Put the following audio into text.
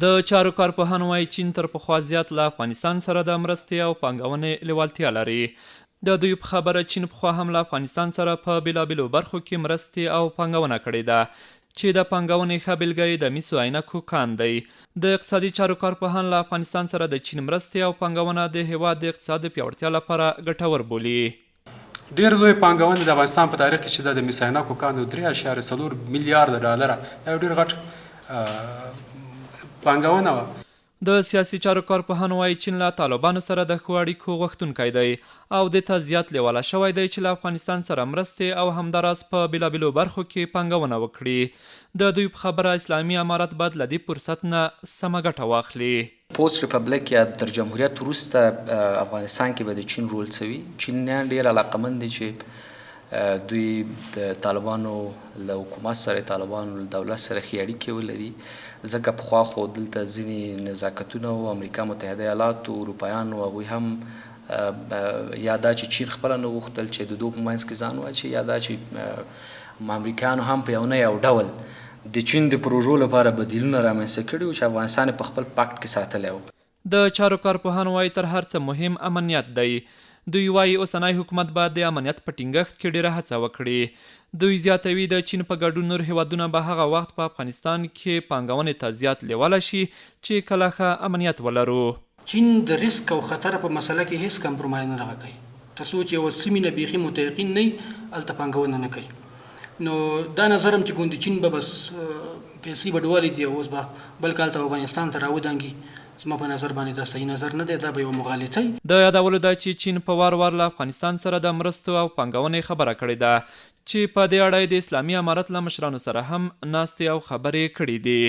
د چارو کارپوهان وايي، چین تر پخوا زیات له افغانستان سره د مرستې او پانګونې لېوالتیا لري. د دوی په خبره، چین پخوا هم له افغانستان سره په بېلابېلو برخو کې مرستې او پانګونه کړې ده، چې د پانګونې ښه بېلګه یې د میسو عینکو کان دی. د اقتصادي چارو کارپوهان له افغانستان سره د چین مرستې او پانګونه د هېواد د اقتصاد د پیاوړتیا لپاره ګټور بولي. ډېره لویه پانګونه د افغانستان په تاریخ کې چې دا د میسایناکو کان د 3.4 میلیارده ډالره دا یو ډېر غټ پانګونه وه. د سیاسي چارو کارپوهان وايي، چین له طالبانو سره د ښو اړیکو غوښتونکی دی او دې ته زیات لېواله شوی دی چې له افغانستان سره مرستې او همداراز په بېلابېلو برخو کې پانګونه وکړي. د دوی په خبره، اسلامي امارت باید له دې فرصت نه سمه ګټه واخلي. پوسټ ریپبلک یا تر جمهوریت وروسته افغانستان کې به د چین رول څه وي؟ چینیان ډیر علاقمند دي چې دوی د طالبانو له حکومت سره، طالبانو له دولت سره ښې اړیکې ولري، ځکه پخوا خو دلته ځینې نزاکتونه وو، امریکا متحده ایالاتو، اروپایانو هغوی هم یا دا چې چین خپله نه غوښتل چې د دوی په منځ کې ځان واچوي، یا دا چې امریکایانو هم په یو نه یو ډول د چین د پروژو لپاره بدیلونه رامنځته کړي وو چې افغانستان یې په خپل پاکټ کې ساتلی و. د چارو کارپوهان وايي تر هر څه مهم امنیت دی. دوی وايي اوسنی حکومت باید د امنیت په ټینګښت کې ډېره هڅه وکړي. دوی زیاتوي د چین په ګډون نور هېوادونه به هغه وخت په افغانستان کې پانګونې ته زیات لېواله شي چې کله ښه امنیت ولرو. چین د ریسک او خطر په مسله کې هیڅ کمپرمایز نه دغه کوي تر څو چې یوه سیمې نه بیخي متیقین نه وي هلته پانګونه نه کوي نو دا نظر هم چې ګوندې چین به بس پیسې به ډوالې دي او اوس به بل کال ته افغانستان ته راودانګي زما په نظر باندې دا صحیح نظر نه دی دا به یوه مغالطه وي. د یادولو ده چې چین په وار وار له افغانستان سره د مرستو او پانګونې خبره کړې ده چې په دې اړه یې د اسلامي امارت له مشرانو سره هم ناستې او خبرې کړې دي.